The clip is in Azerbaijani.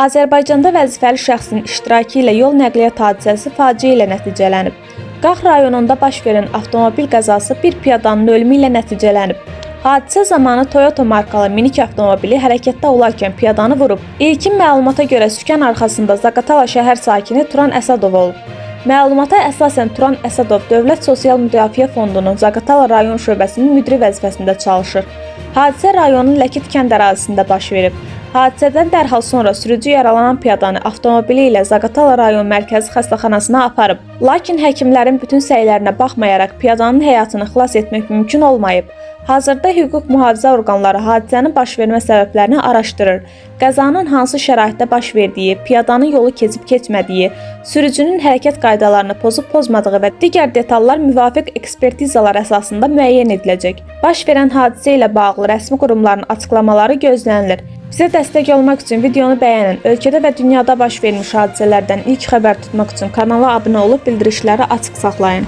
Azərbaycanda vəzifəli şəxsin iştirakı ilə yol nəqliyyat hadisəsi faciə ilə nəticələnib. Qax rayonunda baş verən avtomobil qəzası bir piyadanın ölümü ilə nəticələnib. Hadisə zamanı Toyota markalı minik avtomobili hərəkətdə olarkən piyadanı vurub. İlkin məlumata görə sükan arxasında Zaqatala şəhər sakini Turan Əsədov olub. Məlumata əsasən Turan Əsədov Dövlət Sosial Müdafiə Fondunun Zaqatala rayon şöbəsinin müdiri vəzifəsində çalışır. Hadisə rayonun Ləkit kənd ərazisində baş verib. Hadisədən dərhal sonra sürücü yaralanan piyadanı avtomobili ilə Zaqatala rayon mərkəzi xəstəxanasına aparıb. Lakin həkimlərin bütün səylərinə baxmayaraq piyadanın həyatını xilas etmək mümkün olmayıb. Hazırda hüquq mühafizə orqanları hadisənin baş vermə səbəblərini araşdırır. Qəzanın hansı şəraitdə baş verdiyi, piyadanın yolu keçib keçmədiyi, sürücünün hərəkət qaydalarını pozub pozmadığı və digər detallar müvafiq ekspertizalar əsasında müəyyən ediləcək. Baş verən hadisə ilə bağlı rəsmi qurumların açıqlamaları gözlənilir. Bizə dəstək olmaq üçün videonu bəyənin, ölkədə və dünyada baş vermiş hadisələrdən ilk xəbər tutmaq üçün kanala abunə olub bildirişləri açıq saxlayın.